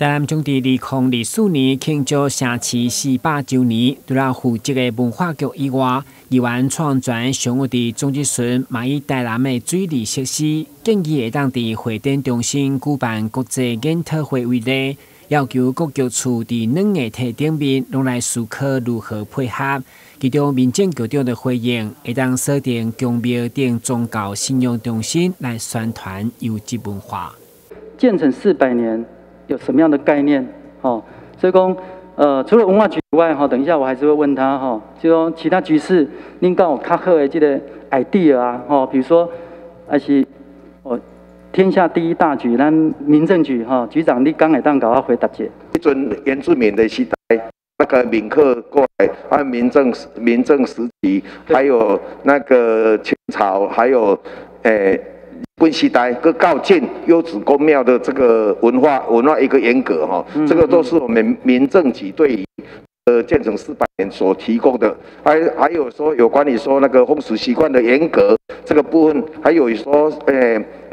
台南將佇2024年慶祝城市400週年，除了負責的文化局以外，議員蔡全上午佇總質詢，嘛以台南的水利設施建議會當佇會展中心舉辦國際研討會為例，要求各局處佇軟硬體頂面攏來思考如何配合。其中民政局長就回應，會當鎖定宮廟等宗教信仰中心來宣傳優質文化。建成400年有什麼樣的概念？哦，所以講，除了文化局以外，哈，等一下我還是會問他，哈，就說其他局室，恁敢有較好的這個 idea 啊，吼，比如說，還是哦，天下第一大局，咱民政局，哈，局長你敢會當共我回答一下？彼陣原住民的時代，那個閩客過來，還有明鄭時期，還有那個清朝，還有日本時代，閣到建優質宮廟的這個文化一個沿革哈，這個都是我們民政局對於建成400年所提供的，還有說有關於說那個風俗習慣的沿革這個部分，還有說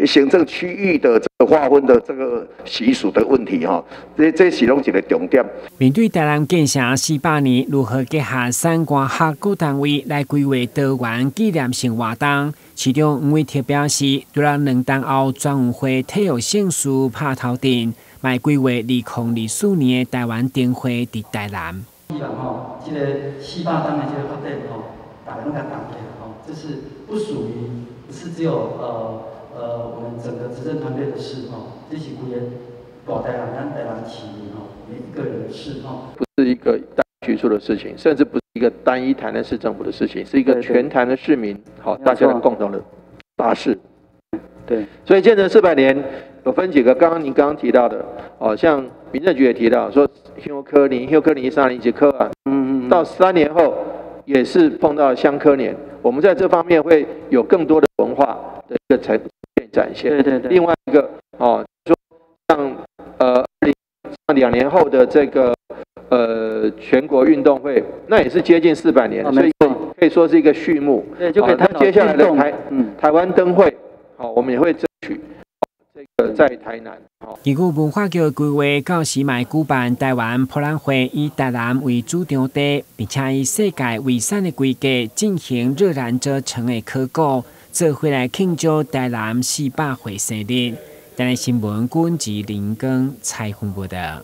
行政區域的這個劃分的這個習俗的問題哈，這是攏一個重點。面對台南建城400年，如何結合產官學各單位來規劃多元紀念性活動？市長黃偉哲表示，除了2冬後全運會體育盛事拍頭陣，嘛規劃2024年的台灣燈會佇台南。希望吼，這個400冬的這個發展吼，大家攏共同起來吼，這是不屬於，不是只有我們整個執政團隊的事吼，這是規个大台南，咱台南市民吼，每一個人的事吼。不是一個單局處的事情，甚至不是一個單一台南市政府的事情，是一個全台的市民，好，大家的共同的大事。所以建成四百年有分幾個，剛剛您剛剛提到的，哦，像民政局也提到說，香科年、香科年3年一科啊，到3年後也是碰到香科年，我們在這方面會有更多的文化的一個呈現展現。另外一個哦，說像2年後的這個全國運動會，那也是接近400年，所以可以說是一個序幕。對，就可以那接下來的台灣燈會，好，我們也會爭取這個在台南。根據文化局規劃，到時嘛舉辦台灣博覽會，以台南為主場地，並且以世界遺產的規格進行熱蘭遮城的考古，做伙來慶祝台南400歲生日。台南新聞，郭志林光採訪報道。